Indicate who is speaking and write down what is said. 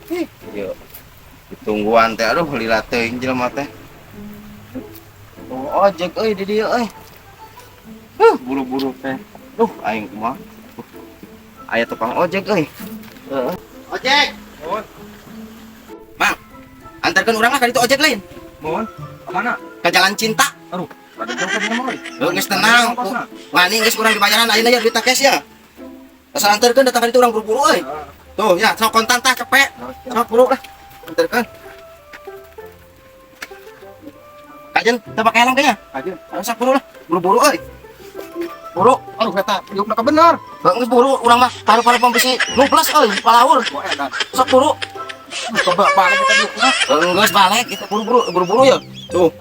Speaker 1: Ih, ieu. Ditungguan teh, aduh, lila teuing jelema teh. Oh, ojek euy di dieu euy. Huh, buru-buru teh. Duh, aing kumaha. Aya tukang ojek euy. Heeh. Ojek.
Speaker 2: Mohon.
Speaker 1: Mang, antarkan urang lah ka ditu, ojek lain.
Speaker 2: Mohon. Kemana?
Speaker 1: Ke Jalan Cinta.
Speaker 2: Aduh, ada jauh kan mah.
Speaker 1: Heuh, geus tenang. Wani geus kurang dibayaran ayeuna ya duit cash ya. Asal antarkeun datang ka ditu, urang buru-buru euy. Tuh ya, sok kontan tah cepet. Sok buru lah. Antarkeun. Kajen, teu pake helm kayaknya.
Speaker 2: Aja.
Speaker 1: Ayo sok buru lah. Buru-buru euy. Buru.
Speaker 2: Aduh, kata diukna ka bener.
Speaker 1: Heuh, geus buru urang mah paru-paru bisi nuples euy, palaur.
Speaker 2: Wah, edan.
Speaker 1: Sok buru.
Speaker 2: Coba balik kita diukna.
Speaker 1: Heuh, geus balik kita buru-buru, buru-buru ya. Tuh.